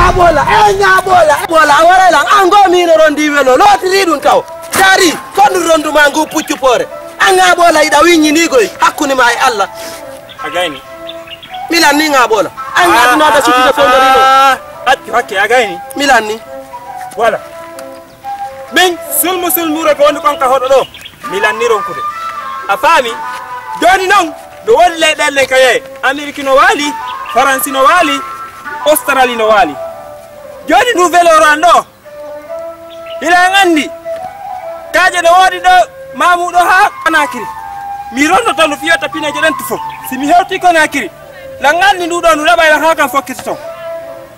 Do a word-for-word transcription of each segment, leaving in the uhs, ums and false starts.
Ŋaɓoola, eh, Ŋaɓoola, Ŋaɓoola, a waray lan. An go miino rondi welo, lootiri ɗum taw. Dari, kondu rondu ma ngu puccu poore. An Ŋaɓoola iɗa wiññi ni goy, hakkunde ma e Allah. A gayni. Milan ni Ŋaɓoola. An ŋaɗunaɗa suttude fondorino. Ah, accu hakke, a gayni. Milan ni. Voilà. Min sulmu sulmure ko woni kon ka hoɗo ɗo. Mi lanni ronkude. A faami? Jooni non, no woodi leyɗeele ka yee. Ameriki no waali, Faransi no waali, Australie no waali. Jooni ndu velooro an ɗo, hila an anndi, kaaƴe no woodi ɗo maamu ɗo haa Konaakiri. Mi rondoto no fiyota pineeje ɗen tufo. Si mi hewtii Konaakiri, lan anndi ndu ɗo ndu laɓay lan haa kan fokkiti ton.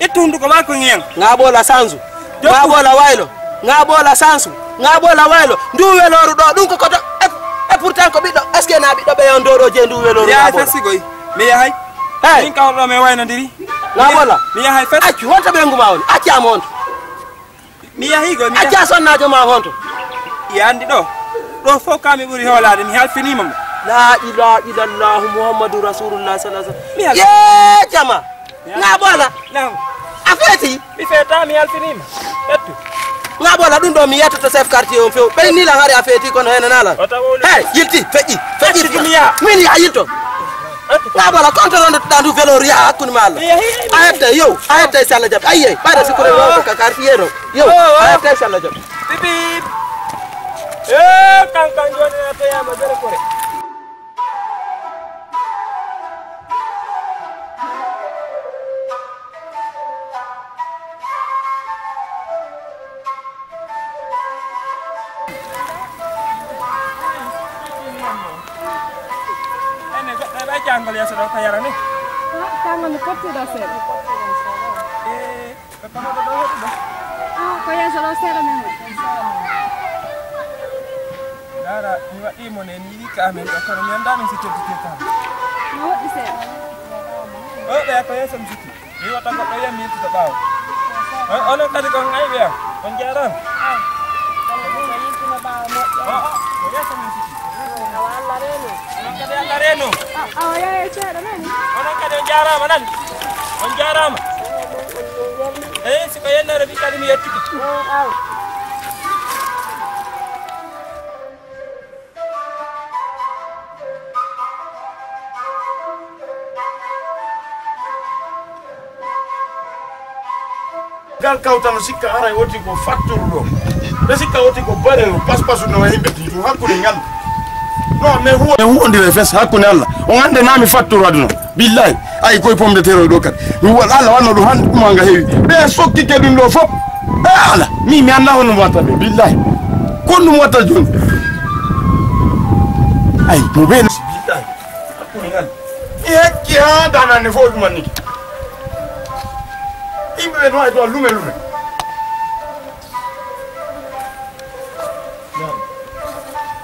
Ittu hunduko maa ko ngiyan. Ŋaɓoola sansu. Jokku. Ŋaɓoola waylo. Ŋaɓoola sansu. Ŋaɓoola waylo. Ndu welooru ɗo, ɗum ko koto. E, e pourtant ko ɓiɗɗo. Est-ce que na ɓiɗɗo ɓe on dow ɗo je ndu welooru Ŋaɓoola? Mi yahay fes sigoy. Mi yahay. Hey. Min kawruɗo mi waynondiri. Ŋaɓoola. Mi yahay fes. Accu, honto ɓeyngu ma woni? Accaa mo honto? Mi yahi go, mi yahi. Accaa sonnaajo ma honto? I anndi ɗo. Ɗo fof ka mi ɓuri hoolaade, mi halfiniima mo. La ilaha illallah Muhammadu Rasulullah sallallahu alaihi wasallam. Mi halfi- Yee jama. Mi halfi- Ŋaɓoola. Naam. A feeti? Mi feeta, mi halfiniima. Ƴettu. Ŋaɓoola, ɗum ɗo mi yettoto chef quartier on few. Ɓe ni lan hari a feeti kono hene nalan. O tawo le- Hey, yilti, feƴƴi, feƴƴi. Accu mi yaha. Min yaha yilto. Ŋaɓoola, konto rondotoɗaa ndu veloor yaha hakkunde ma Allah. Mi yahi. A heɓtay yow, a heɓtay si Allah jaɓi. Ayyey, ɓayde sikkude wawɓe ka quartier ɗo. Yow, a heɓtay si Allah jaɓi. Bip, bip. Eh, kankan jooni na toyaama bere kore. Ene goɗɗo e ɓay jangol yeeso ɗo ko yarani? Ah, jangol mi pottiɗo seeɗa. Eh, ko pamoɗo ɗo hoɗuɗo? Ah, ko yeeso ɗo seeɗa men woni. Dara, mi waɗi mo ne, mi yiɗi ka amen ɗo, kono mi anndaa min si tedditirta. No woɗɗi seeɗa. O, ɓeya ko yeeso mi sikki. Mi wota goɗɗo wiya mi yiltito ɓaawo. On, onon kadi ko on ayɓe am. On njaaraama. Ah, kono ɗum o yiltino ɓaawo moƴƴo. O, o, ko yeeso min sikki. Awa Allah reeno. Onon kadi Allah reeno. Ah, awa yeeyo ceeɗa nani. Onon kadi on njaaraama nani. On njaaraama. Eyi, si ko yennere mi kadi mi yettike. Eh, awa. Ngal kawtal no sikka aray oti ko fatturu ɗo. Ɓe sikka oti ko bareru, paspasu no yimɓe ti ɗum hakkunde ngal. No, mais huwa-, mais huwondire fes hakkunde Allah. On annde naa mi fatturu aduna. Billahi, ay koye pomme de terre o ɗo kadi. Mi huwa Allah wanno ɗum hannde ɗum anga heewi. Ɓe sokkike ɗum ɗo fof. Eh, Allah, mi, mi annda honno mi watta ɓe. Billahi. Kon ɗum watta jooni. Ay, mo ɓe. Billahi. Hakkunde ngal. Mi hecci haa danande fof ɗum anniki. Yimɓe ɓe no ay to lume lume.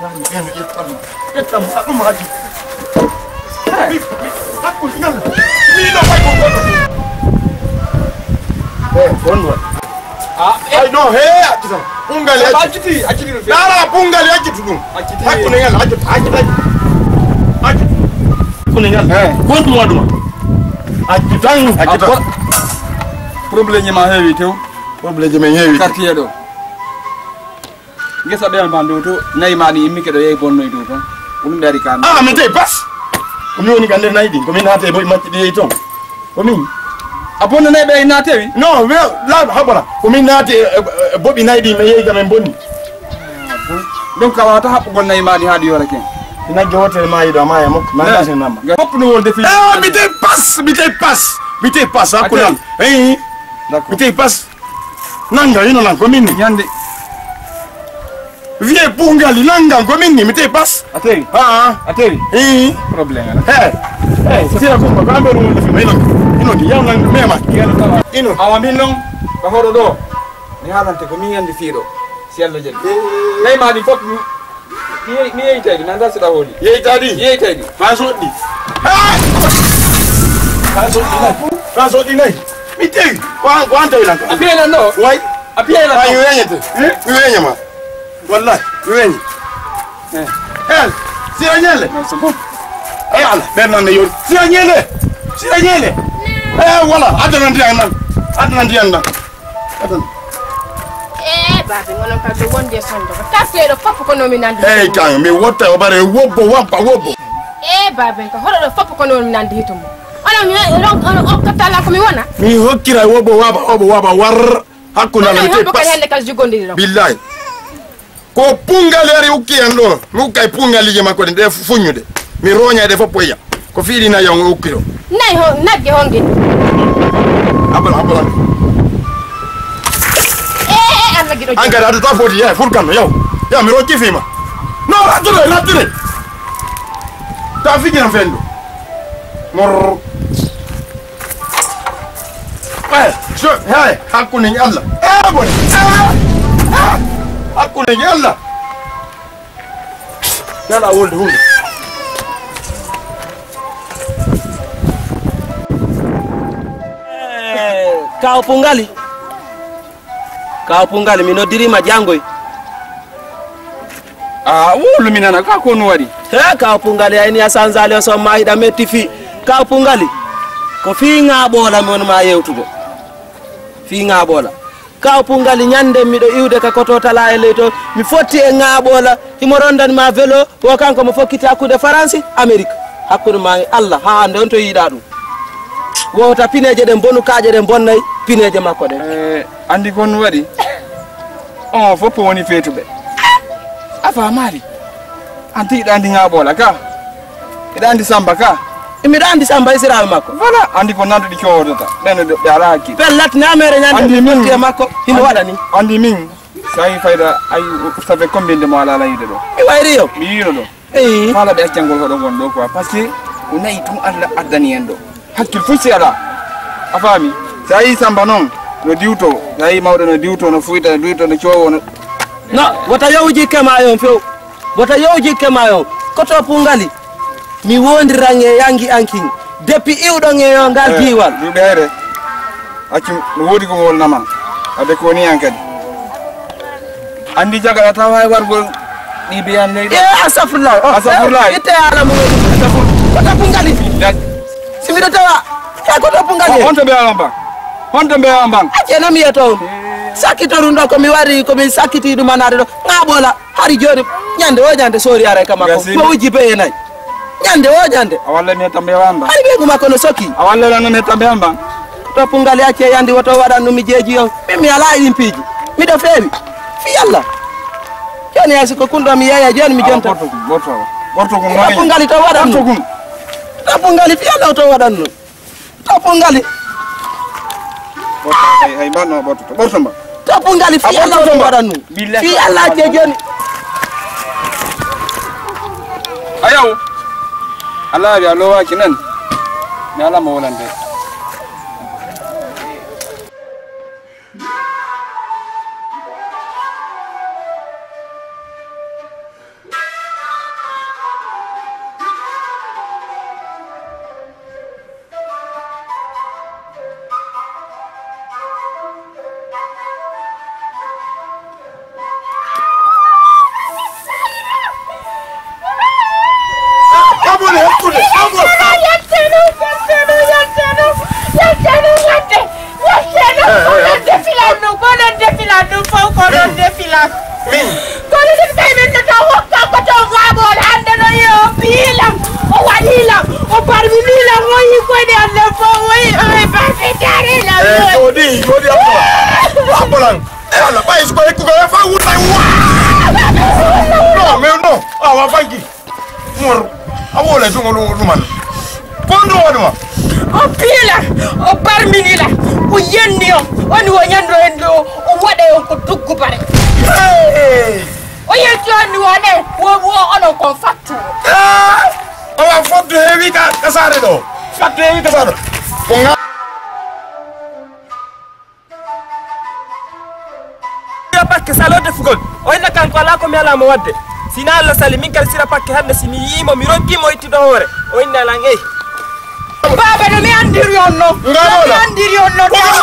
Nani, nani, ɓen ƴettan mo. Ƴettan mo, ɗum haji. Hey, hakkunde ngal. Miɗo fay ko goɗɗo. Eh, on waɗi. Ah, eh. Ay, no, he, accitan. Pungal acciti, acciti no feewi. Dara pungal acciti ɗum. Acciti. Hakkunde ngal, acciti, acciti. Acciti. Hakkunde ngal. Eh. Gontu mo ɗum. Accitan, accitan. Problème ma heewi tew. Problème men heewi. Quartier ɗo. Ngesa ɓe ma dow to, nayi ma ɗi immike ɗo yehi bonnoy dow ton. Ko ɗum ɓe ari kan. Ah, mi tawi pas. Ko mi woni ka nder nayi ɗin, ko min naate e boy macci ɗi yehi ton. Ko min. A bonno nayi ɓe na tewi? No, we, la, habara. Ko min naate e, e, e boɓi nayi ɗin, mi yehi ka min bonni. Donc a wata haɓɓugol nayi ma ɗi haa ɗi yorake. Nagge wotere ma yiɗo, a maya mokko. Ma ngasi nama. Fof no wonde fi. Eh, mi tawi pas, mi tawi pas. Mi tawi pas, hakkunde am. Eh. D'accord. Mi tawi pas. Nanga, ino nan, ko min ni. Ñande. Wiye Pungali, nanga, ko min ni, mi te pas. A tewi? Ah, ah. A tewi? Eh. Problème ala. Hey. Hey, sira ko ko ambe no fi ma ino. Ino di yaw nan me ma. Ino. Awa min non, ko hoɗo ɗo. Mi haalante ko min yandi fiiɗo. Si Allah jaɓi. Nayi ma ɗi fof mi, mi, mi yeytay ɗi, mi anndaa so ɗa hooli. Yeytaa ɗi? Yeytay ɗi. Faa soɗɗi. Hey! Faa soɗɗi nayi. Faa soɗɗi nayi. Mi tewi. Ko an, ko an tawi lan ka. A piyanan ɗo? Way. A piyanan ɗo? Ay, mi weñete. Eh? Mi weña ma. Wallahi, mi weñi. Eh. Eh, sira ñele. Non, c'est bon. Ay, ala, ɓen nan ne yori. Sira ñele. Sira ñele. Eh, wala, adana ndi an nan. Adana ndiyan ɗan. Adana. Eh, baabe, onon ka ɗo wondi e sonndo. Tarteeɗo fof ko no mi nandi. Hey, kan, mi wotta o bare wobbo, wabba, wobbo. Eh, baabe, ko hoɗo ɗo fof ko no mi nandi hito mo. Onon, onon, onon okkatala ko mi wona. Mi hokkira wobbo, waba, wobbo, waba, war. Hakkunde amen te pas. Billahi. Ko pungal yari ukki en ɗo. Mi ukkay pungalije makko ɗen ɗe fuññude. Mi roña ɗe fof poya. Ko fiiɗi nayi on ukki ɗo. Nayi ho nagge honge. Abal abal. Eh, eh, Allah giɗo. An kadi adata foti ya furkan no yaw. Ya mi roƴƴi fima. No rattude rattude. Ta fijiran fendu. Mor. Eh, so, hey, hakkunde ni Allah. Eh, bon. Eh, eh, hakkunde ni Allah. Nana wolde hunde. Eh, kaw pungali. Kaw pungali, mi noddirima janngoy. A wowlu mi nana ka ko no waɗi. He kaw pungali, ayni a sanzali o somma hiɗa metti fi. Kaw pungali. Ko fi ŋaɓola mi woni ma yewtude. Fi ŋaɓola. Kaw pungali, ñande miɗo iwde ka koto tala e ley to, mi fotti e ŋaɓola. Himo rondani ma velo. Wo kanko mo fokkiti hakkunde Faransi, Amerik. Hakkunde ma e Allah, haa hannde on to yiɗa ɗum. Wowta pineeje ɗen bonu, kaaƴe ɗen bonnay pineeje makko ɗen. Eh, anndi ko on waɗi? On fof woni feetuɓe. A faamaali? An tigi ɗa anndi Ŋaaɓoola ka? Eɗa anndi Samba ka? Miɗa anndi Samba, esiraaɓe makko. Voilà, anndi ko nanduɗi coodata. Ɓen ɗo ɓe alaa hakkil. Pellat, ñaameere ñande. Anndi min. Fotti e makko, himo waɗani. Anndi min. Sawi fayda, ay, ça fait combien de mois la la yiɗo ɗo? Mi wayri yo. Mi yiino ɗo. Eyi. Fala ɓe accangol hoɗo ngon ɗo quoi, parce que ko nayi tun Allah addani en ɗo. Hakkil fof si alaa. A faami? Sa yi Samba noon, no diwto, sa yi mawɗo no diwto, no fuyta, no diwto, no coowo, no. No, wota yowji kema yon few. Wota yowji kema yon. Koto pungali. Mi wondiran e yangi ankin. Depuis iwɗon e yo ngal. Eh, diiwal. Duuɓi hayre. Accu, no woodi ko wolnama. Ade ko woni an kadi. Anndi jagara tawa e wargol ɗi biyan leydi. Eh, astafurlah. Oh, astafurlah. Eh, itte ala mo. Astafur. Koto pungali. Dak. Si miɗo tawa. Ka koto pungali. Honto be awamba. Honto be awamba. Acce na mi yeto. Sakito ɗum ɗo ko mi wari, ko mi sakiti ɗum anaade ɗo. Ŋaaɓola. Hari jooni, ñande o ñande soori aray ka makko. Gasini. Mo wujji beye nayi. Ñande o ñande. A walla mi tambe wamba. Hari ɓeygu makko no soki. A walla lan mi tambe wamba. To pungal yacce yandi woto waɗan ɗum mi jeeji on. Min mi alaa e ɗin piiji. Miɗo feewi. Fi Allah. Jooni hay si ko kun ɗo mi yeeya jooni mi jonta. Borto kun, borto. Borto kun. To pungali to waɗan ɗum. Borto kun. To pungali fi Allah to waɗan ɗum. To pungali. Hay, hay, mbanno ɓortoto. Ɓorto mba. To pungali fi Allah to waɗan ɗum. Billahi. Fi Allah je joni. Ayaw. Allah wi a lowaaki nan. Mi alaa mo wolande. Abone, abone, abone. Yattenu, yattenu, yattenu, yattenu, yatte, yattenu. Eh, eh, eh. Ko non defilan ɗum, ko non defilan ɗum fof, ko non defilan. Min. Kono ɗum tawi min nata hokka ko to gaabol hannde no yo piilam, o waɗilam, o parminilam, o yi koyɗe am ɗen fof, o yi, o yi parfitare lam. Eh, jooɗi, jooɗi, Abdoulaye. Abdoulaye. Eh, Allah, ɓay so ko hekkugo e fa wutay wa. Non, mais non. Awa, fanki. Mor, a wole suŋo ɗum, ɗuman. Ko ɗum waɗuma? O piila, o barminila, o yenni on. Woni o ñanndo en ɗo, o waɗa on ko duggu bare. Hey! O yetti on ni wone, wo, wo onon kon fattu. Ah! Awa fottu heewi ka, ka saare ɗo. Fattu heewi ka saare ɗo. Ko nga- Sira pakke salo defugol. O inna kanko alaa ko mi alaa mo waɗde. Sina Allah sali min kadi sira pakke hannde si mi yii mo mi ronki mo ittude hoore. O inna lan ey. Baaba no mi anndiri on no. No mi anndiri on no. Baaba,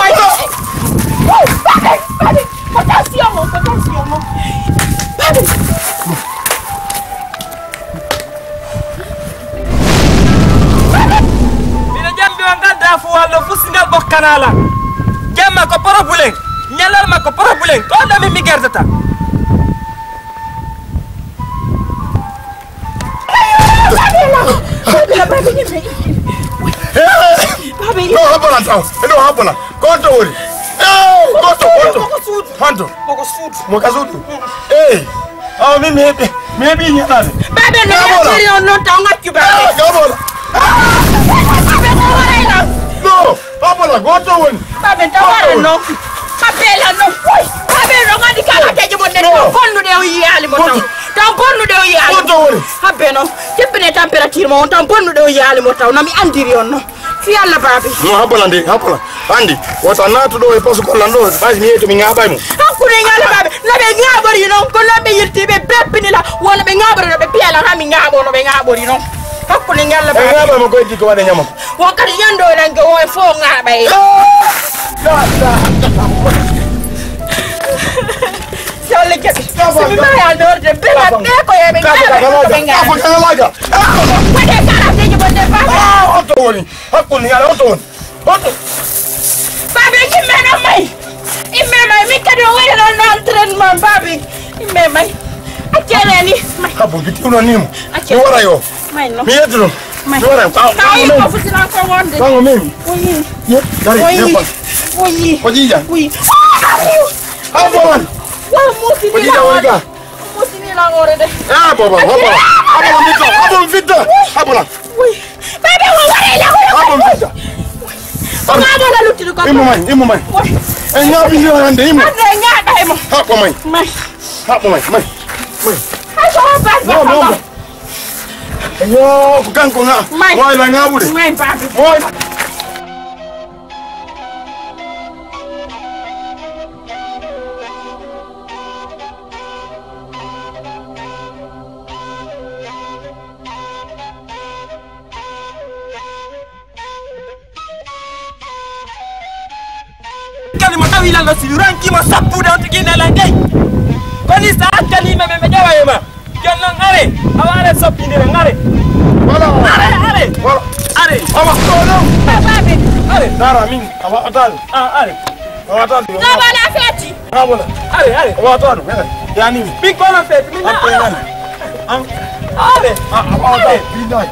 baaba, ko tension mo, ko tension mo. Miɗo jambi on ngal daafuwal ɗo fusi ngal ɓokkanaa lan. Jam Problème. Ñalal ma ko problème. Ko ɗum min mi gardata. No habbola taw. No habbola. Ko honto woni? Eh, ko honto, ko honto? Honto? Mo ka suudu. Mo ka suudu? Eh. Awa min mi heɓi, mi heɓi ñaɗaade. Baabe no yaltiri on noon taw ngaccu baabe. Gabola. Baabe ko waray lan. No, habbola, ko honto woni? Baabe taw waray noon. Habbe lan noon. Woy, baabe no ngandi kala teje mo nden taw bonnude o yiyaali mo taw. Taw bonnude o yiyaali. Ko honto woni? Habbe noon. Jippine température mo on taw bonnude o yiyaali mo taw no mi andiri on noon. Si Allah baabi. No habbola nde, habbola. Andi, wota naatu ɗo e poso gollan ɗo, ɓay mi yeeto mi ŋaaɓay mo. Hakkunde ñaala baabe, no ɓe ŋaaɓori noon, ko noon ɓe yirti ɓe beppini la, wono ɓe ŋaaɓori no ɓe piya lan haa mi ŋaaɓo no ɓe ŋaaɓori noon. Hakkunde ñalla E baabe. ŋaaɓay mo koydi ko waɗa ñama. Won kadi ñando e nange o e fo ŋaaɓay. Si Allah jaɓi, si mi maayi alɗoorde, bela ɓe ko yeɓe ŋaaɓay ko ɓe ŋaaɓay. Waɗe kala teji bonde baabe. Ah, on to woni. Hakkunde ñaala on to woni. Hoto. Baabi, imme no may. Imme may. Min kadi o waɗi noon no entraînement, baabi. Imme may. Accele ni. May. Habo, bi tiwno ni mo. Accele. Mi wara yo. May no. Mi yettuno. May. Mi wara yo. Ka, ka yi ko futina ko wonde. Kango min. Oyi. Ye, dari, oyi. Ye, pa. Oyi. Ko jija. Oyi. Habo man. Wa musi ni la wonde. Musi ni la wonde. Ah, baba, habo. Habo mi to. Habo mi to. Habo la. Wi. Baabe o waɗa e law. Haɓo mi fidda. Ko maa mo la luttude ko. Immo may, immo may. Wi. En ñaaɓi ndi hannde, immo. Hannde en ñaaɓa e mo. Haɓo may. May. Haɓo may, may. May. Hay ko on baabi. No, no, no. Yo, ko kanko nga. May. Mo wayla ŋaaɓude. May baabi. Mo wayla. Kalima tawi lalla si ranki ma sappude on tigi nela dey. Koni sa kalima me me jawa e ma. Ken non are, awa are soppindira ngare. Voilà. Are, are. Voilà. Are. Awa. Bababe. Are. Dara min, awa atan. Ah, are. Awa atan. Baba la feti. Awa la. Are, are. Awa atan. Yani. Min kono feti. Min na. An. Are. Ah, awa atan. Billahi.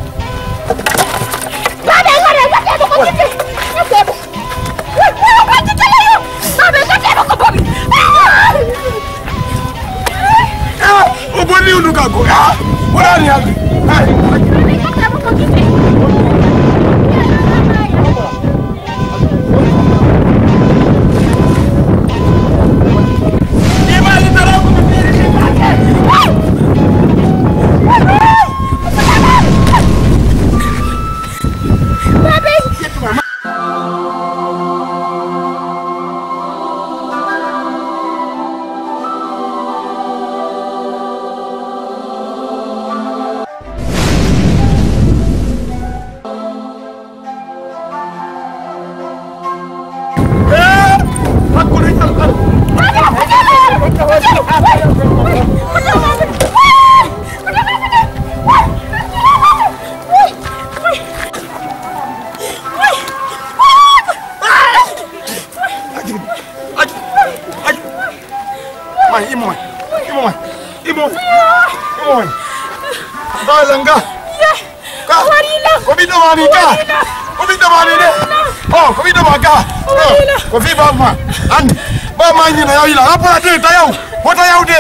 Baba, ngare, ngare, ko ko. Ngare. O bonni hunduko kanko. Ah, o raari haalde. Hey. Aji, aji, aji. May, imo may, imo may, imo may, imo may. Dawla nga. Ka. Ko ɓiɗɗo ma ni ka. Ko ɓiɗɗo ma ni de. Oh, ko ɓiɗɗo ma ka. Oh, ko fi baba ma. An. Baba ma ni na yawila. Apura de, tayaw. Wota yaw de.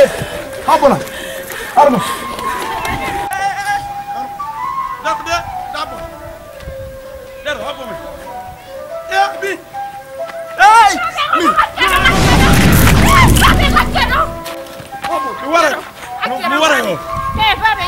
Apura. Arma. Dabo de, dabo. Dero, habo mi. Eh, mi. Hey! Mi. Habo, mi wara. Mi wara yo.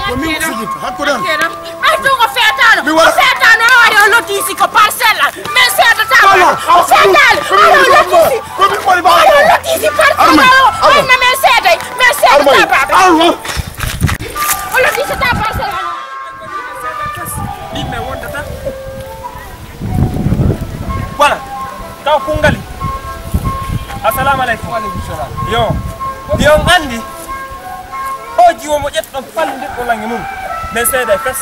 Ko min sujit, hakkude am. Ay, ɗum o feetaano. Mi wara. O feetaano, o ari o lottisi ko parcelle. Min seedata. Wala. O feetaali. Ari o lottisi. Ko min wari ba. Ari o lottisi parcelle. Arma. Ay, na min seeday. Min seedata, baba. Arma. O lottisi ta parcelle. Yimɓe wondata. Voilà. Kaw Kungali. Assalamu aleykum. Wa aleykum salam. Yo. Yo on anndi. O jiwo mo ƴettuɗon fallondirɗo lange mum. Men seeday fes.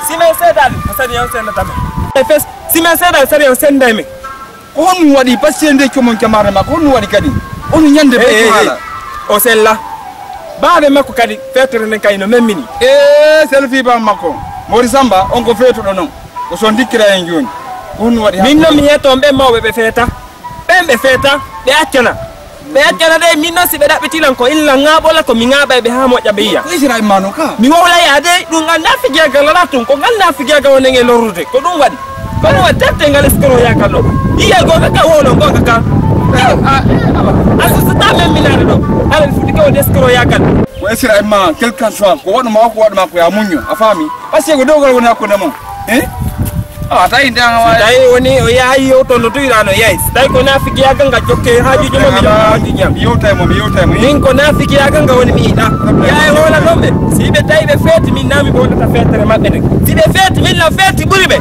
Si men seedaali, ko sari on sendata men. E fes. Si men seedaali, sari on senday men. Ko honɗum waɗi? Pasiyee nde comon camaare makko, honɗum waɗi kadi? Ono ñande ɓe haala. O sella. Baaɓe makko kadi, feetere nden kadi no memmini. E selfie baaɓe makko. Mori Samba, on ko feetuɗo non. Ko son dikkira en jooni. Ko honɗum waɗi? Min non mi heeto ɓen mawɓe ɓe feeta. Ɓen ɓe feeta, ɓe accana. Ɓe accana de, min non si ɓe ɗaɓɓitinan ko illa ŋaaɓola ko mi ŋaaɓa e ɓe haa moƴƴa ɓe yiya. Ko Israel ma non ka? Mi wowla yaade, ɗum anndaa figiyagal alaa tun, ko ngal naa figiyagal wonen e lorrude. Ko ɗum waɗi. Ko ɗum waɗi terte ngal eskoroyaagal ɗo. Yiya goonga ka wowlo goonga ka. A, a, a, a susataa men minaare ɗo. Aɗa fuɗɗi ka woni eskoroyaagal. Ko Israel ma, quel que soit, ko waɗuma o, ko waɗuma ko ya muñño. A faami? Parce que ko dewgal woni hakkunde mon. Eh? A tawi nde an a waawi. Tawi woni o yahi yewtondo tuyɗa no yahi. So tawi ko naafigiyagal ngal jokke haajuji mo mi jokke haajuji am. Mi yewtay mo, mi yewtay mo. Min ko naafigiyagal ngal woni mi yiɗa. Yaha e hoola ɗon ɓe. Si ɓe tawi ɓe feeti min naa mi boolata feetere maɓɓe nden. Si ɓe feeti min lan feeti ɓuri ɓe.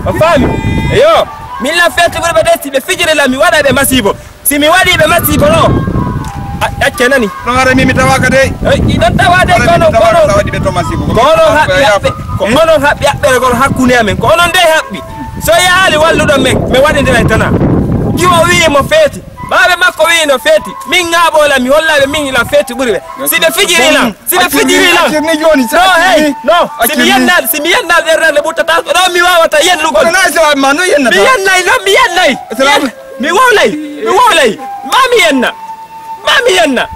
On faami? Eyo. Min lan feeti ɓuri ɓe de si ɓe fijiri lan mi waɗa ɓe masiibo. Si mi waɗi ɓe masiibo ɗo, a, acce nani. No hara mi, mi tawaaka de. Eh, iɗon tawa de, kono, kono, kono haɓɓi haɓɓe, ko onon haɓɓi haɓɓere gol hakkunde amen, ko onon de haɓɓi. So yaali walluɗon men, mi waɗindiray tana. Jiwo wi'i mo feeti, baaɓe makko wi'i no feeti. Min ŋaaɓoola, mi hollaɓe min ilan feeti ɓuri ɓe. Si ɓe fijiri ilan, si ɓe fijiri ilan. Accir ni jooni, no, hey, no, si mi yennal, si mi yennal ɓerrande ɓuttata ko ɗo mi wawata yennugol. Kono na Islam ma, no yennata? Mi yennay, no, mi yennay. Mi wowlay, mi wowlay. Ma mi yenna. Ma mi yenna.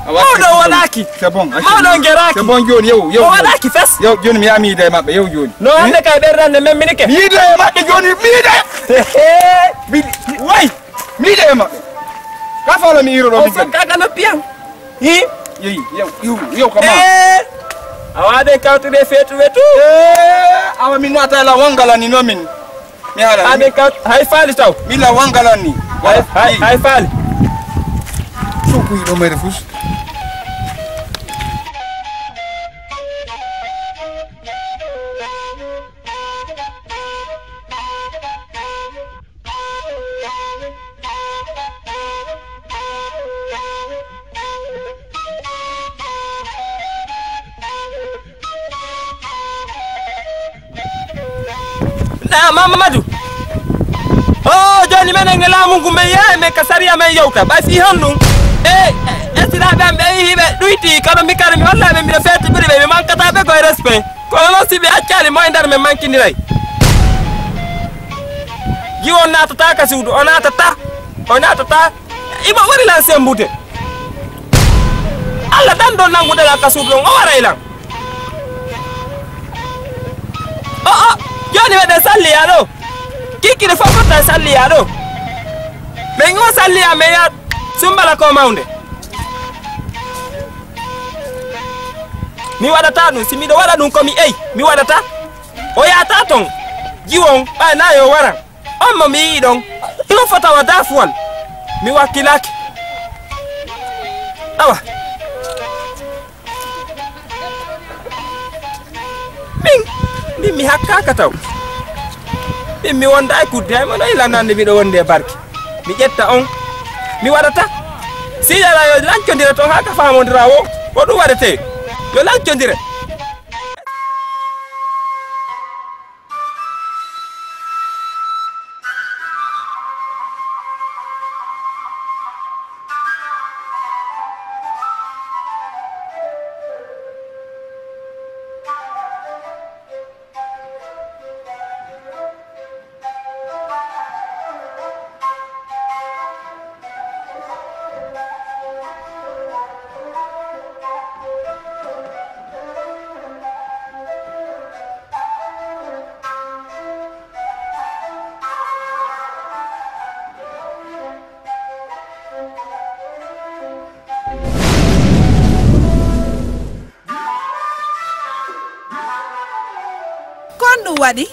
Mawɗo o waɗaaki. C'est bon. Mawɗo o geraaki. C'est bon, jooni, yew, yew. O waɗaaki fes. Yew, jooni mi yaha mi yiida e maɓɓe, yew jooni. No hannde kay ɓerrande men minike. Mi yiida e maɓɓe jooni, mi yiida. Mi, way. Mi yiida e maɓɓe. Ka faala mi iiro ɗo. O min kadi. Fokkaka noppi am. Hi? Yeyi, yew, yew, yew, kama. Eh. Awa de kawtude feetu wetu. Eh, awa min naata la wangala ni no min. Mi haala. Ade ka hay faali taw. Mi la wangalan ni. Hay, hay, hay faali. Sukuy ɗo mere fus. Na Mamadou. Oh, jooni menen e laamu ngu men yaha men ka sariya men yewta. Ɓay fii honɗum? E, e, estiraaɓe am ɓe yihi ɓe ɗuyti, kono mi kadi mi holla ɓe mbiɗa feeti ɓuri ɓe, mi mankata ɓe koye respect. Kono noon si ɓe accaali mo e nder men mankindiray. Jiwo naatata ka suudu, o naatata, o naatata. Imo wari lan sembude. Allah tan ɗon nannguɗen ka suudu ɗon, o waray lan. O, o, jooni meɗen salliya ɗo. Kikkiri fof fotta salliya ɗo. Men o salliya men ya sumbala ko mawnde. Mi waɗata ɗum, si miɗo waɗa ɗum ko mi eyi, mi waɗata. O yahata ton, jiwon, ɓay na yo waran. On mo mi yi'i ɗon, ɗum fotawa dafuwal. Mi wakkilaaki. Awa. Min, min mi hakkaaka taw. Min mi wonda e kudde, ay mo no ila nande miɗo wondi e barke. Mi ƴetta on, mi waɗata. Si yala yo lancondire ton haa ka faamondira wo, ko ɗum waɗete. Yo lancondire. Kon ɗum waɗi?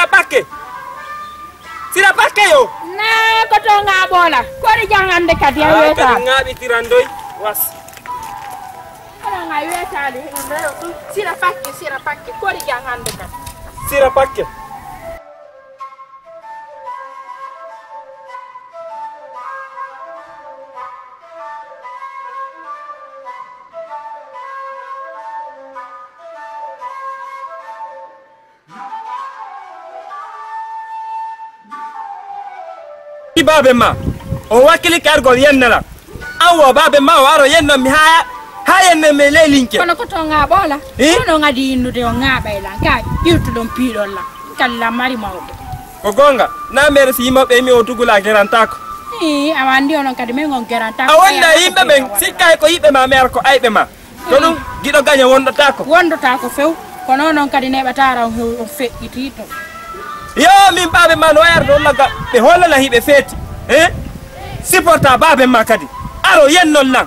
Pakke. Sira pakke yo. Na ko to nga bola. Ko ri jangande kadi a weta. Kadi ngaɓi tirandoy. Was. Ko nga weta li. Sira pakke, sira pakke. Ko ri jangande kadi. Sira pakke. Baabe ma o wakkili kargol yennala. An wo baabe ma o aro yennon mi ha ha yennen mi ley linke. Kono ko to nga bola. Eh? Kono ngadi innude o ngaba e lan ka irtu don piidon lan. Kala mari mawɓe. Ko gonga na mere si yimoɓe mi o tugula gerantako. Ii a wandi onon kadi men on gerantako. A wonda yimɓe ɓen sikkay ko yiɓɓe ma mere ko ayɓe ma. Ko ɗum giɗo gaño wondotaako. Wondotaako few. Kono noon kadi neɓataara on feƴƴitii to. Yo min baabe ma no wayar ɗo lagga ɓe hollana hiɓe feeti. He? Supporta baabe ma kadi. Aro yennon lan.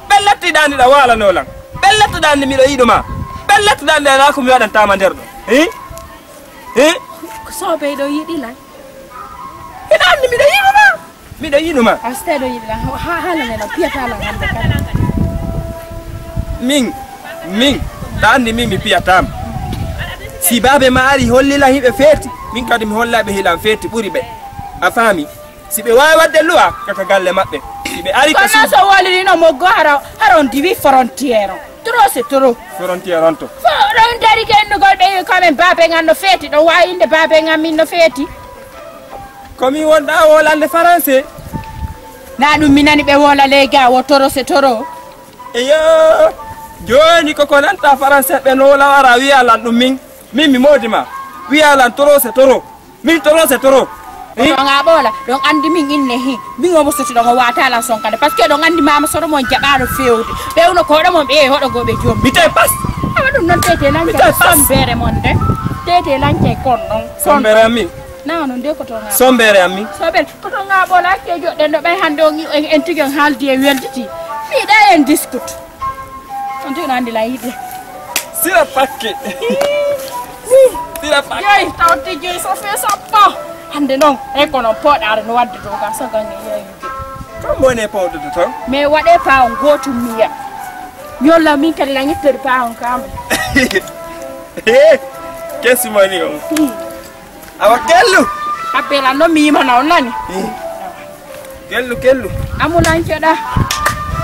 Ɓe lettiɗaani ɗa waalanoo lan. Ɓe lettiɗaani miɗo yiɗu ma. Ɓe lettiɗaani ɗa ko mi waɗantaama nder ɗo. He? He? Ko soobey ɗo yiɗi lan. Hiɗa anndi miɗo yiɗu ma. Miɗo yiɗu ma. A steɗo yiɗi lan. Ha hala ne lan piyata lan hande kala. Min min ta anndi min mi piyata ma. Si baabe ma ari holli lan hiɓe feeti min kadi mi holla ɓe hilan feeti ɓuri ɓe. A faami? Si ɓe waawi waɗde luwa kaka galle maɓɓe si ɓe ari ka suudu. Kono so wolirino moggo hara hara on diwi frontière on. Trop c'est trop. Frontière on to. Fo ɗon dari kennugol ɓe kamen baabe ngan no feeti ɗon waawi inde baabe ngan min no feeti. Ko min wonɗa wolande français. Na ɗum mi nani ɓe wola ley ga wo toro se toro. Eyo. Joni koko nanta français ɓe no wola wara wiya lan ɗum min min mi moodi ma wiya lan toro se toro. Min toro se toro. Ɗonga ɓoola ɗon andi min inne hi. Min omo soti ɗon o wata lan sonkade parce que ɗon andi mama soto mon jaɓaɗo fewde ɓewno koɗo mon ɓe hoɗo go ɓe jom mi te pas. Awa ɗum noon tete lanke sombere mon de. Tete lanke kon ɗon sombere am min. Na non de ko to nga sombere am min. Sombere ko to nga ɓoola ke joɗɗen ɗo ɓay hande on en tigi on haaldi e welditi. Miɗa en diskute. On tigi no andi la yiɗi. Sira pakke. Sira pakke. Joyi tawti joyi so fe sappo. Hande non e kono poɗare no wadde ɗo ka so gange yeyi. Kam woni e pawdude ton. Mais waɗe pa on gotum miya. Yolla min kadi la ñittori pa on kam. Kesi moni on. Awa kellu. Abbela no mi yimana on nani. Kellu kellu. Amulancoɗa.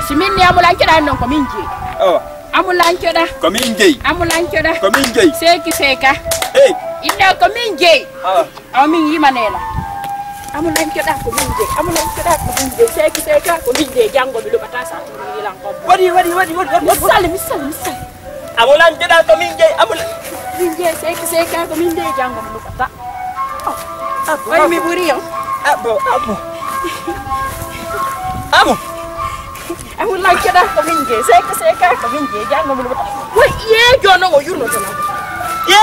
Si min ni amulancoɗa non ko min jeyi. Awa. Amulancoɗa. Ko min jeyi. Amulancoɗa. Ko min jeyi. Seki seka. Ey. Inna ko min jeyi. Awa. Awa min yimanela. Amulancoɗa ko min jeyi. Amulancoɗa ko min jeyi. Seki seka ko min jeyi jango mi luɓata sa turu yilan ko. Waɗi waɗi waɗi waɗi waɗi. Misali misali misali. Amulan jeɗa ko min jeyi amulan. Min jeyi seyki seyka ko min jeyi janngo mi nufata. Abbo. Oy mi ɓuri on. Abbo abbo. Amo. Amulan jeɗa ko min jeyi seyki seyka ko min jeyi janngo mi nufata. Woy ye jono o yurno to. Ye.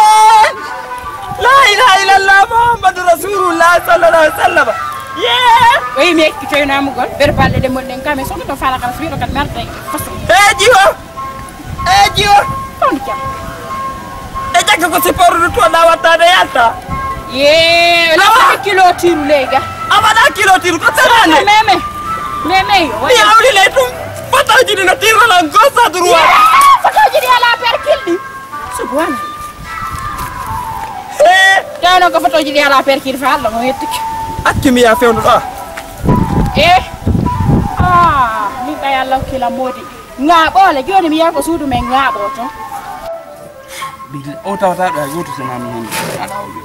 La ilaha illallah muhammadu rasulullah sallallahu alaihi wasallam. Ye. Oy mi ekkitoynamugol ber balɗe ɗe mon ɗen kam e soto to fala kam fiɗo kat merde façon. E jiwo. E jiwo. Ton jam. E jagga ko sippordu to na wattade yalta. Ye. Awa kilo tiru lega. Amana kilo tiru ko tarane. Meme. Meme yo. Ya wuli le tum. Fotoji ni no tiru la gosa durwa. Fotoji ni ala per kildi. Subhana. Eh. Tawno ko fotoji ni ala per kildi fa Allah mo yettike. Akki mi ya fewndo ɗo. Eh. Ah, mi ɓay Allah kila modi. Ŋaaɓoole jooni mi yaha ko suudu men ŋaaɓoo to. Billa o tawata ɗo hay gooto sona mi hannde. Aɗa o ɓe.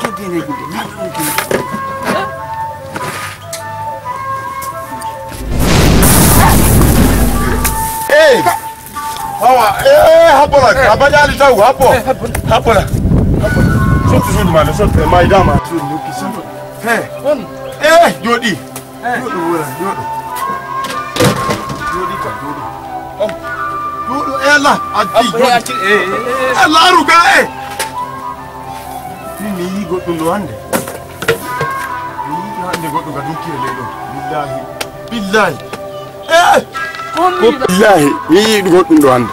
Jogi ne gude. Hey! Awa, eh, haɓɓola, a baɗaali taw, haɓɓo. Haɓɓola. Haɓɓola. Sottu suudu ma, sottu e maydama. Suudu lukki sottu. He. Eh, jooɗi. Jooɗo wora, jooɗo. Jooɗi ka, jooɗo. Jooɗo, eh, Allah, addi, jooɗi. Eh, Allah, aru ga, eh. Min mi yii goɗɗum ɗo hannde. Mi yii hannde goɗɗo ga dunki e leyɗo. Billahi. Billahi. Eh! Ko billahi, mi yii goɗɗum ɗo hannde.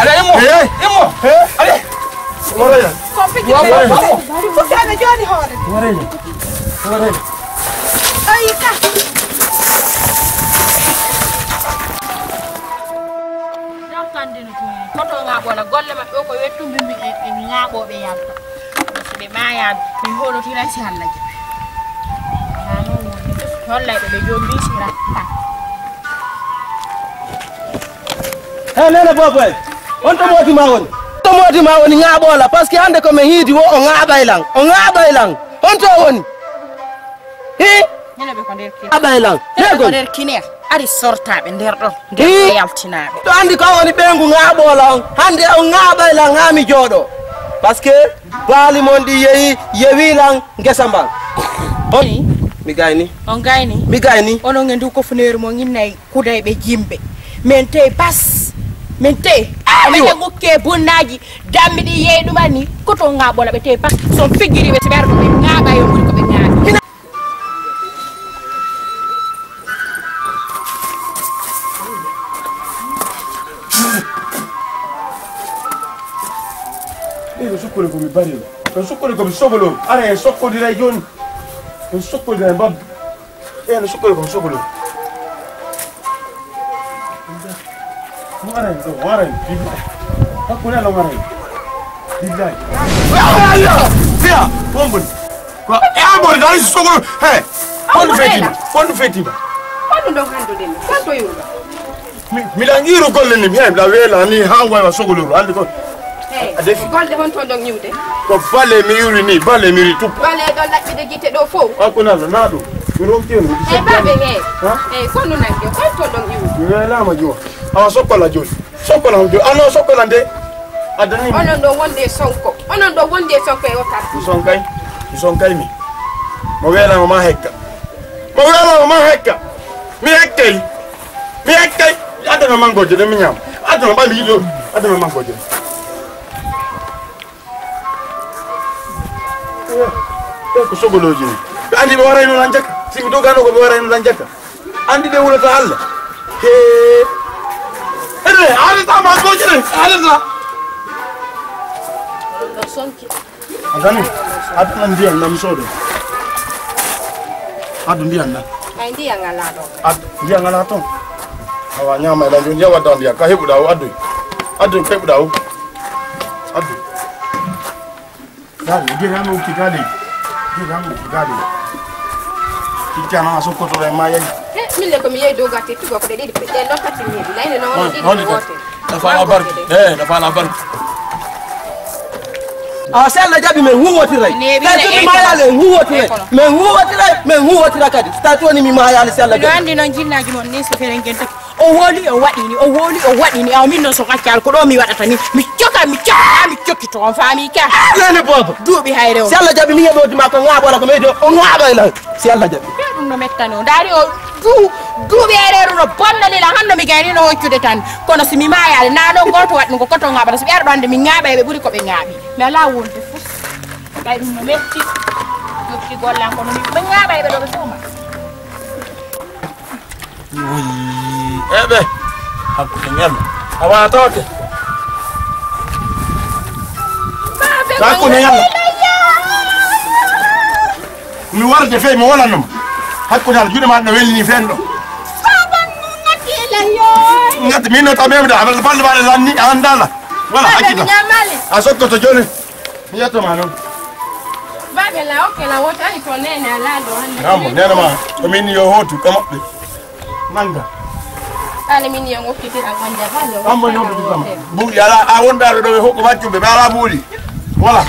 Allez, immo. Immo. Allez. Ko fijirde. Ko fijirde jooni hoore. Ayi ka. Jam tan dina tun. Koto nga bola golle maɓɓe ko wettumbi mbi e ngaɓoɓe yalta. Ɓe maayaɓe ɓe hono tira si Alla jaɓi. Hollay ɓe ɓe jombi sira. He nene bobo en. On to modi ma woni. To modi ma woni ngaɓola parce que hande ko mi hiidi wo o ngaɓay lan. O ngaɓay lan. On to woni. Hi. Aɓay lan. Hego nder kine. Ari sortaɓe nder ɗo. Nder yaltinaɓe. To andi ko woni ɓengu ngaɓola on. Hande on ngaɓay lan ha mi jooɗo. Parce que baali mon ɗi yehi yewi lan ngesa mban. On Mi gayni. On gayni? Mi gayni. Onon e ndu kofuneeru mo nginnay kudayɓe jimɓe. Min tey bas. Min tey. Ayo! Min gukke bunnaaji. Dammi ɗi yeey ɗuma ni. Koto ŋaaɓola ɓe tey bas. Son figgiri ɓe si ɓe arɗo ɓe ŋaaɓa yo ɓuri ko ɓe ŋaaɓi. Ɓe sukkule ko mi bari. Ɓe sukkule ko mi sogolo. Ara en sokkodira jooni. En sokkodira e babbi. Ɓe no sukkule ko mi sogolo. Mo ara en ɗo, mo ara en. Billahi. Hakkunde Allah mo ara en. Billahi. Fiya, bonbon. Ko e amore dali sogolo. He. Bonno fetima. Bonno fetima. Bonno ɗo handude mi. Bonno yurba. Mi miɗa yiiru golle ni mi heɓla weela ni ha waywa sogoluru andi kon. A defi golle hon to ɗon yiwde? Ko bale mi yuri ni bale mi yuri tuppa. Bale ɗon laɓɓide gite ɗo fof. Hakkunde Allah na ɗum. Mi ronki on. E babe he. Eyi konno nange kon to ɗon yiwde? Mi weelama juma. Awa sokkola joni. Sokkola on joni ano sokkola nde. Addani mi. Onon ɗo wonde sonko onon ɗo wonde sonko e otat. Mi sonkay. Mi sonkay mi. Mo weelama ma hekka. Mo weelama ma hekka. Mi hekkay. Mi hekkay. Adana mangoje ɗe mi ñaama. Adana ɓali yiɗo. Adana mangoje ɗe. Ɗe ko sogolooji ni. Ɓe anndi ɓe warayno lan jakka. Si mi dogano ko ɓe warayno lan jakka. Anndi ɓe wulata Allah. He. Ene arata mangoje ɗe. Arata. Sonki. A gani? Addu nan ndiyan nan mi soodo. Addu ndiyan nan. Ay ndiyan alaa ɗo. Addu ndiyan alaa ton. Awa ñaama e lan joni yawa daw ndiyan ka heɓuɗa o addu. Addu ka heɓuɗa o. Addu. Dale, ndiyan nan o kitale. Ndiyan nan o kitale. Kiccana a sokkoto e ma yayi. He, mille ko mi yehi dow gatti tugo ko ɗe ɗiɗi ɗe ɗo tati mi yehi. Layne no woni ɗiɗi woote. Nafa ala barki. Eh, nafa ala barki. A si Allah jaɓi men huwotiray. Tawi so mi mayaali en huwotiray. Men huwotiray, men huwotira kadi. So tawi woni mi mayaali si Allah jaɓi. Anndi noon jinnaaji mon ni so feren gentaki. O woli o waɗini, o woli o waɗini. Aw min noon so gaccaali ko ɗo mi waɗata ni. Mi coka, mi coka, mi cokkito on faami ka. Nene boobo. Duuɓi hayre o. Si Allah jaɓi mi heɓoodi ma ko ŋaaɓola ko meydi o ŋaaɓa e lan. Si Allah jaɓi. Ɗum no mettano. Ndaari o. Du duuɓi e reeru no bonnani lan hanno mi gayni no hoccude tan kono si mi maayaali na ɗon gooto waɗ ɗum ko koto ŋaaɓata si ɓe arɗo hannde min ŋaaɓa e ɓe ɓuri ko ɓe ŋaaɓi mi alaa wonde fus ɓay ɗum no metti jokki gollan kono min ɓe ŋaaɓa e ɓe ɗo ɓe fof ma eɓe hakkude ñallu a waatoote hakkude ñallu mi warde fey mi wolanoma hakkude ala juuɗe maɗa no wellini fen ɗo ngati min no tamemde aɗa balde maɗa lanni a andala wala hakkita a sokkoto joni mi yettoma noon baɓe la okke la wotani to nene ala ɗo hande namo nenema ko min yo hootu e maɓɓe nanga ɗane min yo ngokkitira wonde ballo amma ñoɓɓe ɗum kam buuɗi ala a wondaɓe ɗo ɓe hokko waccuɓe ɓe ala buuɗi voilà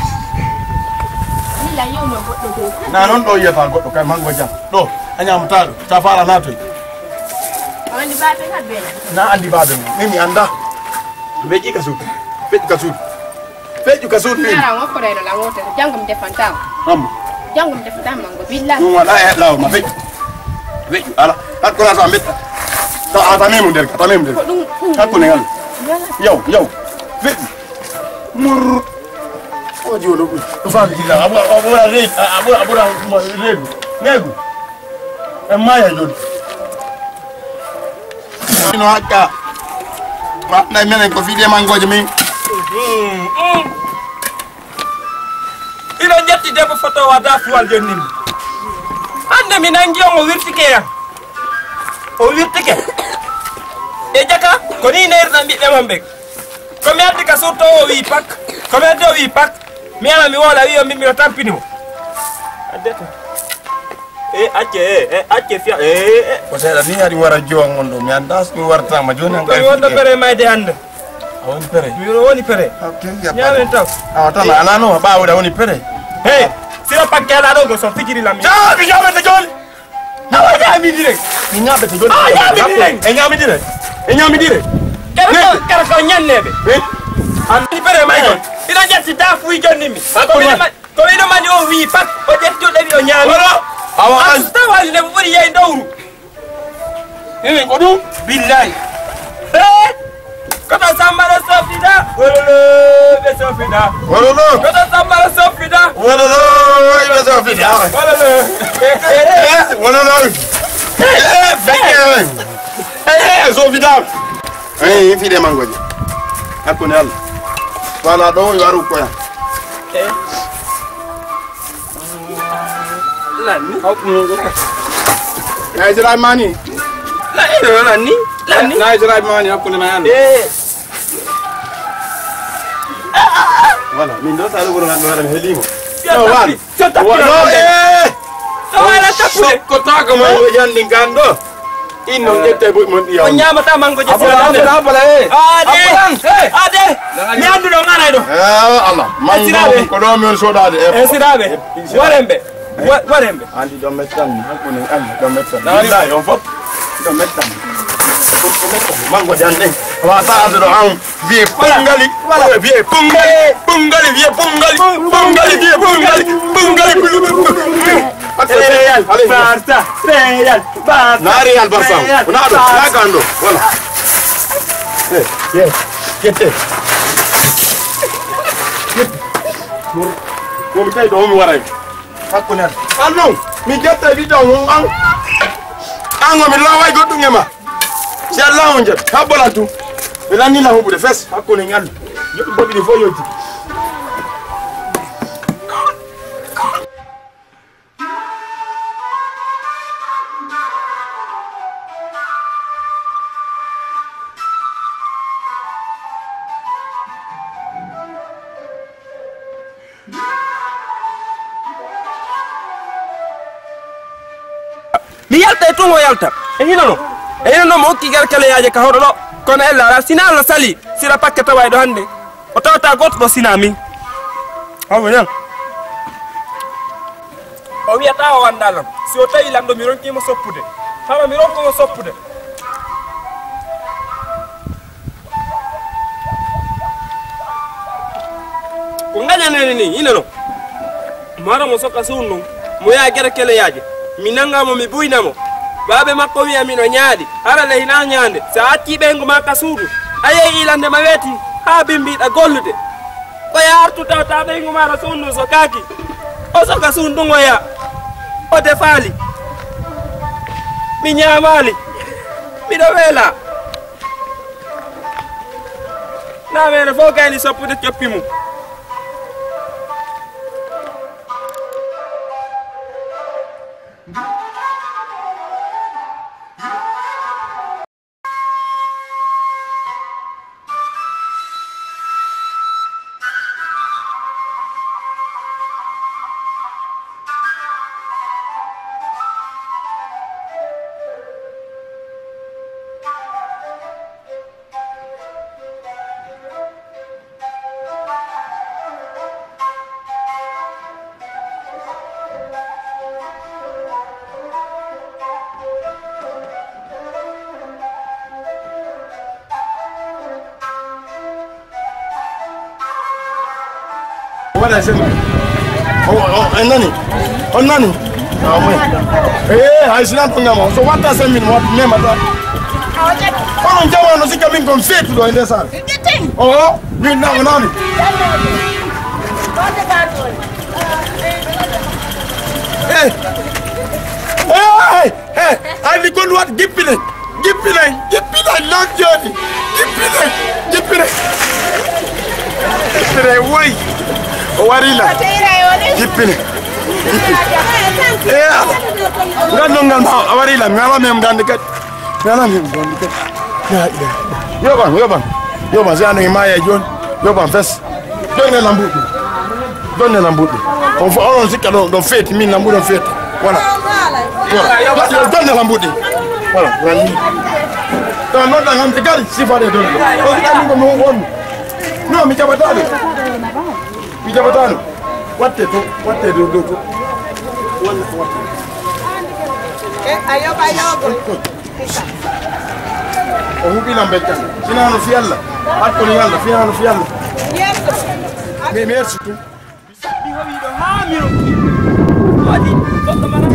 na noon ɗo yiyata goɗɗo kay mango jam ɗo a ñamataɗo ta faala natoy na andi baɓe mum min mi anda beƴƴi ka suudu feƴƴu ka suudu feƴƴu ka suudu min ara wokkoreyno lan wotere janngo mi defanta on amma janngo mi defanta mango billa ɗum waɗa e law ma feƴƴu feƴƴu ala hakko la sa mbeɗɗa ta a tamemu nder ka tamemu nder hakko ne yalla yaw yaw feƴƴu mur o jooɗo ɗum ɗo faami jilla a ɓura a ɓura reedu a ɓura a ɓura reedu neegu en maya joni ino hakka waɗnay menen ko fiɗe mangoje min ino jetti debbo foto wada fuwal jonnimi hande mi nangi on o wirtike yan o wirtike e jaka ko ni neyirɗan ɓiɓɓe mon ɓen ko mi addi ka surto o wi pak ko mi addi o wi pak mi ala mi wola wi o min miɗo tampini mo addeta e acce e e acce fiya e e ko seeɗa ni hari wara jowan on ɗo mi annda so mi wartama joni an komi wonɗo pere mayde hannde a woni pere miɗo woni pere ñaamen taw awa tan a alano ɓawuɗa woni pere hey sira pakke ala ɗo go so fijiri lam mi ñaamete joni awa ñaamidire mi ñaamete joni awa ñaamidire e ñaamidire e ñaamidire kara ko ñanneɓe an pere mayde ina ƴetti da fuy jonni mi ko wiɗo mani o wi pat o ƴetti o ɗawi o ñaami wala a Awa, an an. Tawa ne ɓuri yayi dawru. Eyi, ko ɗum? Billahi. Hey! Koto Samba ɗo sofida. Wololo, ɓe sofida. Wololo. Koto Samba ɗo sofida. Wololo, ɓe sofida. Wololo. Eh, wololo. Eh, feke. Eh, eh, sofida. Eh, fiɗe mangoje. Hakkunde Allah. Wala ɗo, yo aru koya. Eh. Lanni. Hakkunde ɗo. Na Israel mani. Lanni ɗo, lanni. Lanni. Na Israel mani, hakkunde ma yande. Eh. Voilà, min ɗo sa ɗo wuro nan ɗo waɗa mi helimo. Yo, no, tappi. Wala. Yo, tappi. Wala, eh. So wala tappude. Sokkotaako mo yandi gando. Inno ƴette buy mon ɗiya. O ñaamata mango je. Abba, abba, abba, eh. Ade. Abba. Ade. Mi annduɗo ngaray ɗo. Eh, Allah. Mango ko ɗo mi on soɗade. Eh, siraɓe. Waremɓe. Wa-, waremɓe. Andi ɗo mettan. Hakkunde andi ɗo mettan. Billahi on fop. Ɗo mettan. Mango jande. Wa sa ande ɗo an. Vieux Pongali. Vieux Pongali. Pongali, vieux Pongali. Pongali, vieux Pongali. Pongali. Real Barça. Real Barça. Na Real Barça. Real Barça. Na ɗo. Na gando. Voilà. Eh, yes. Ƴette. Ƴette. Ko mi tawi ɗo mi waray. Hakkunde an. An non, mi ƴetta ɓiɗɗo on an. An o mi laway goɗɗum e ma. Si Allah on jet, habbolan tun. Ɓe lanni na huɓude fes, hakkunde ñallu. Joɗɗum boɗɗi ɗi fof yojji. Mi yalta e tun o yalta. E hino no? E hino no mo okki gerkeleyaaje ka hoɗo ɗo. Kono ella ala sina Allah sali. Sira pakke tawa e ɗo hannde. O tawata goto ɗo sina min. Awa yan. O wiyata o wanda lan. Si o tawi lan ɗo mi ronki mo soppude. Hara mi ronko mo soppude. Ko ngañanene ni, ina no. Maro mo soka suun non, mo yaa gere keleyaaje. Mi nanga mo, mi buyna mo. Baabe makko wiya mino ñaadi, hara le hina ñaande. Sa acci ɓeyngu ma ka suudu, a yehi ilande ma weeti, haa bimbiɗa gollude. Ko ya artu tawta ɓeyngu ma ɗo suun non sokaaki. O soka suun ɗum o yaa. O defaali. Mi ñaamaali. Miɗo weelaa. Naamere fof gayni soppude coppi mum. Waɗa sen. O, o, en nani? On nani? Ah, oui. Eh, hay sinan ɗum ngam on. So watta sen min wat memata. Onon jama no sikka min kon feetu ɗo e nder saare. O, min na o nani. Eh. Eh, eh. Hey, andi kon wat jippine. Jippine, jippine, lan joni. Jippine, jippine. Jippine, woy. O warila. Jippine. Jippine. Eh, ngal non ngal ma, a warila. Mi ala mem dande kat. Mi ala mem dande kat. La ilaha illallah. Yoban, yoban. Yoban, si andi ma ya jon. Yoban fes. Jonne lambuɗi. Jonne lambuɗi. On fo, onon sikka ɗon, ɗon feeti, min lambuɗi on feeti. Voilà. Voilà. Jonne lambuɗi. Voilà. Voilà. Ɗon noon ɗan hande gari sifaade ɗon. On sikka min ko mi on. Non, mi jaɓataano. Mi jaɓataano. Watte to, watte dow, dow to. Watte, watte. Eh, ayo, ayo. O huɓi lan beccal. Finaa no fii Alla. Hakkoni Alla, finaa no fii Alla. Mi, mi ersi tun. Mi howi ɗo haa mi rokki. Waɗi goɗɗo mara.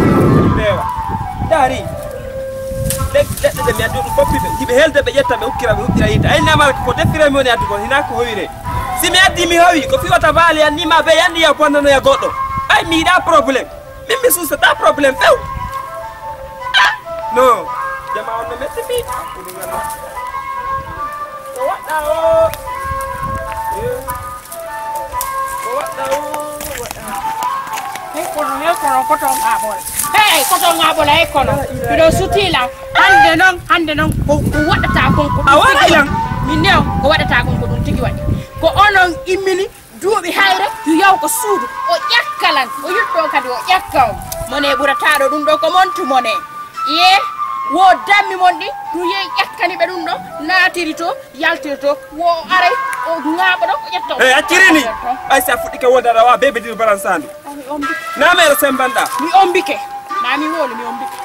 Mi addu ɗum fof ɓe, hiɓe helde ɓe ƴetta ɓe ukkira ɓe huɓɓira yiite. Ay namara ko defira mi woni addu kon, hinaa ko howire. Si mi addi mi howi, ko fiwata baali an ni ma be yandi ya bonnanoya goɗɗo. Ay mi yiɗaa problème. Min mi suusata problème few. Ah! No. Jama on no metti mi. Ko waɗɗa o. Eh. Ko waɗɗa o, waɗɗa. Hey, kono, hey, kono, koto ngaɓol. Hey, koto ngaɓol, hey, kono. Miɗo sutila. Hande noon, hande noon, ko, ko waɗata kon, ko ɗum A waɗa tigi lan? Waɗi. Min ne on, ko waɗata kon, ko ɗum tigi waɗi. Ko onon immini, duuɓi hayre, yo yaw ko suudu. O ƴakkalan, o yutto kadi, o ƴakka on. Mone ɓurataɗo ɗum ɗo, ko montu mone. Ye, wo dammi mon ɗi, ɗum yehi ƴakkani ɓe ɗum ɗo, naatiri to, yaltiri to, wo o aray, o ŋaaɓa ɗo, o ƴetta o. Eh, acciri ni. Ay, si a fuɗɗike wonde aɗa waawa beɓe diri balansaandu. Ay, mi ombi. Naa meere sembanɗa. Mi ombike. Naa mi wowli, mi ombike.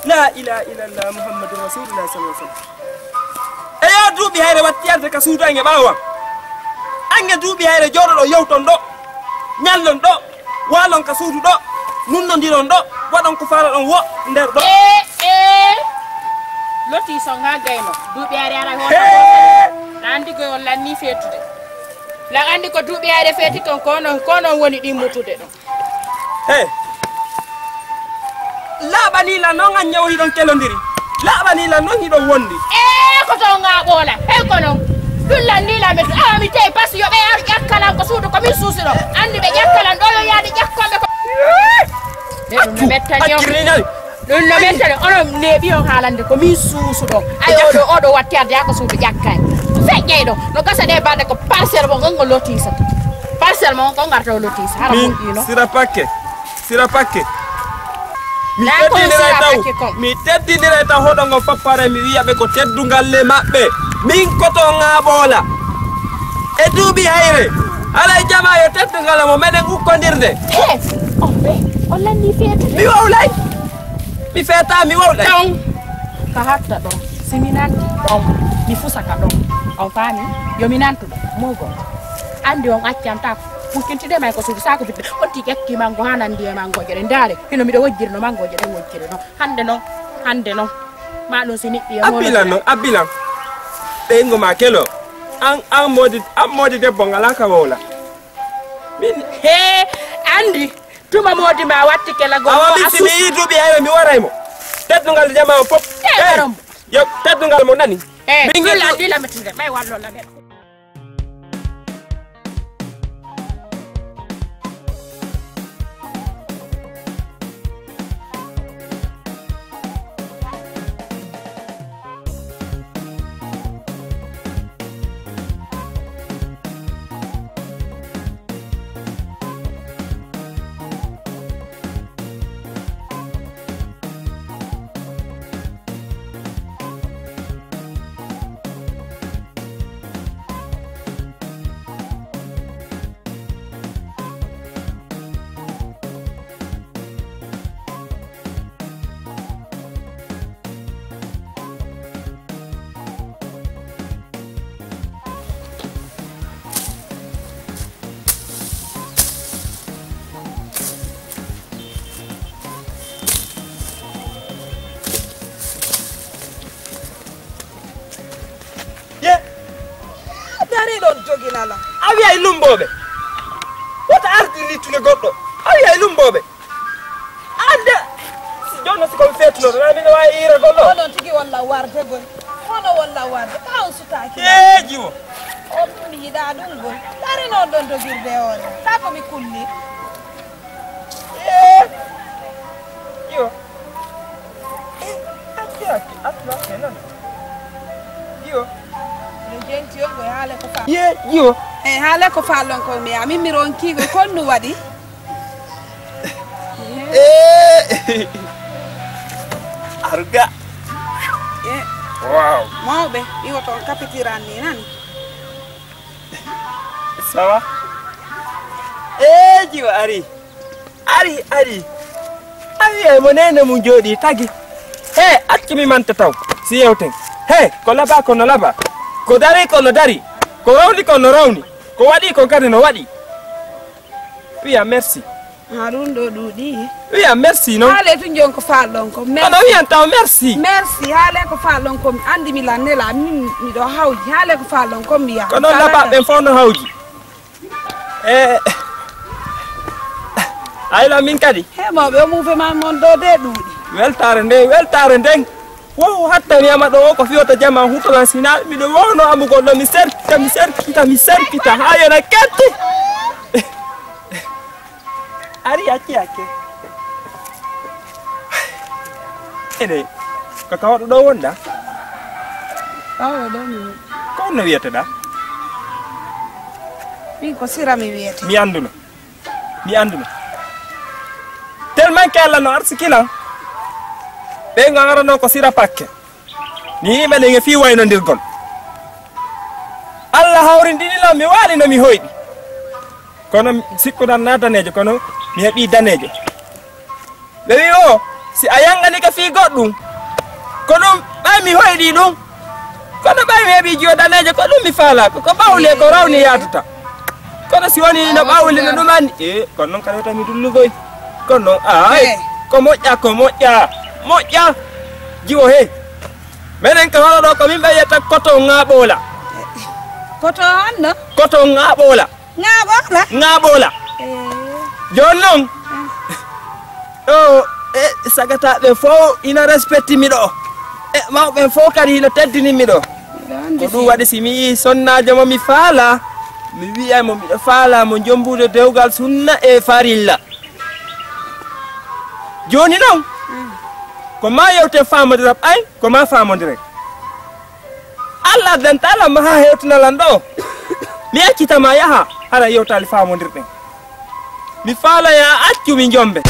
La ilaha illallah Muhammadu Rasulullah sallallahu alaihi wasallam. E yo duuɓi hayre watti arde ka suudu ange ɓaawo am. Ange duuɓi hayre jooɗoɗon yewton ɗo. Ñallon ɗo. Waalon ka suudu ɗo, nunnondiron ɗo, waɗon ko faalaɗon wo nder ɗo. Ee, ee. Lotii son haa gayno, duuɓi ari ara hoota. Hee! Na anndi ko on lanni feetude. Na anndi ko duuɓi ari feeti kon, ko non, ko non woni ɗimmutude ɗum. Hee! Laaɓanii lan noon an ñawo hiɗon kelondiri. Laaɓanii lan noon hiɗon wondi. Ee, ko to ŋaaɓoola. Hey, ko non. Ɗum lanni lan ɓe, awa mi tawi basi yo ɓe ar ƴakkalan ko suudu ko min suusuɗo. Anndi ɓe ƴakkalan ɗo yo yaade ƴakkonɓe ko. Ɗum no mettani on. Accirni nani. Ɗum no mettani onon neeɓi on haalande ko min suusuɗo. Ay, oɗo, oɗo watti arde haa ko suudu ƴakkaani. Feƴƴay ɗo. No gasa ɗe baɗde ko parcelle mo ngon ngo lotiisata. Parcelle mo ngon ngarta o lotiisa. Hara moƴƴiino. Sira pakke. Sira pakke. Mi teddiniray taw. Mi teddiniray taw hoɗo ngo fappare mi wiya ɓe ko teddungal le maɓɓe. Min ko to ŋaaɓoola. E duuɓi hayre. Alay jama yo teddungal mo menen ukkondirde. Eh, on ɓe, on lanni feetude. Mi wowlay. Mi feeta, mi wowlay. Ɗon. Ka hatta ɗon. Si mi nanti ɗon. Mi fusa ka ɗon. On faami? Yo mi nantu ɗon. Mogo. Anndi on accanta. Kun kintiɗe may ko suudu saako fiɓɓe. On ti ƴakki mango haa nandi e mangooje ɗe. Ndaare. Hino miɗo wojjiri no mangooje ɗen wojjiri no. Hannde non, hannde non. Ma ɗum si niɗɗi e Abbilan non, abbilan. Ɓeyngu ma kelo. An, an moodi, an moodi debbo ngalaa ka wowla. Min. Hee, anndi. Tuma moodi ma watti kela go. Awa min si mi yii duuɓi hayre mi waray mo. Teddungal jama o pop. Hey, hey. Yo, teddungal mo nani. Hey, min dulla, dulla metinde. May wallo la. Ye. Dari ɗon joginala. A wiyay lumbooɓe. Wota ardi littude goɗɗo. A wiyay lumbooɓe. Ande. Si jooni si ko mi feetunoto, na miɗo waawi iira goɗɗo. Oɗon tigi walla warde goy. Hono walla warde. Ka on sutaaki. Yeeji o. On ɗum yiɗaa ɗum goy. Dari noon ɗon dogirde hoore. Taa ko mi kulli. Ye. Yo. Eh, accu, accu, accu, accu, non. Yo. No jenti on ko haale ko fa. Ye, yo. Eh, haale ko fa lon ko mi, amin mi ronki ko kon no waɗi. Eh. Arga. Eh. Wow. Mawɓe, iwo ton kapitiran ni nan. Ça va? Eh, jiwa ari. Ari, ari. Ari, e mo nene mum jooɗi tagi. He, accu mi manta taw. Si yewten. He, ko laba, ko no laba. Ko dari, ko no dari. Ko rawni, ko no rawni. Ko waɗi, ko kadi no waɗi. Wiya merci. Ha ɗum ɗo ɗuuɗi. Wiya merci non. Haale tun jon ko faalɗon ko. Kono merci. Wiyan taw merci. Merci. Haale ko faalɗon ko. Andi mi lan nela min miɗo hawji. Haale ko faalɗon ko mi yaha. Kono laɓa ɓen fof no hawji. E ayla min kadi. He mawɓe o mouve man mon ɗo de ɗuuɗi. Weltaare nde, weltaare nden. Wo hattaniyama ɗo o ko fiyota jama hutolan sinal miɗo wowno amugol ɗo mi serkita mi serkita mi serkita ha yona ketti. Ari acci acce. Ene kaka waɗo ɗo wonɗa? Ɓawo ɗo mi. Ko honno wiyeteɗa? Min ko sira mi wiyete. Mi anduno. Mi anduno. Tellement que Allah no arsikilan ɓe gangarano ko sira pakke. Mi yima ɗen e fii waynodirgol. Allah hawrindini lan mi waali no mi hoyɗi. Kono sikkuɗan na daneejo kono mi heɓi daneejo. Ɓe wi o si a yangani ka fii goɗɗum ko ɗum ɓay mi hoyɗi ɗum. Kono ɓay mi heɓi jiyo daneejo ko ɗum mi faalaako ko ɓawli e ko rawni yaatuta. Kono si woni no ɓawli no ɗum anni e kono noon kadi wota mi dullugoy. Kono noon ay ko moƴƴa ko moƴƴa moƴƴa. Jiwo he. Menen ka hono ɗo ko min ɓe yiyata koto ŋaaɓoola. Koto honno? Koto ŋaaɓoola. Ŋaaɓoola? Ŋaaɓoola. Jooni noon ɗo e sagataaɓe fof ina respecti mi ɗo. E mawɓe fof kadi ina teddini mi ɗo. Ko ɗum waɗi si mi yii sonnaajo mo mi faala mi wiya mo miɗo faala mo jombude dewgal sunna e farilla. Jooni noon ko ma yewte faamodira ɓay ko ma faamodire. Allah addanta lan ma haa hewtinalan ɗo mi accita ma yaha hara yewtaali faamondirɗen. Mi faaloya accu mi jombe.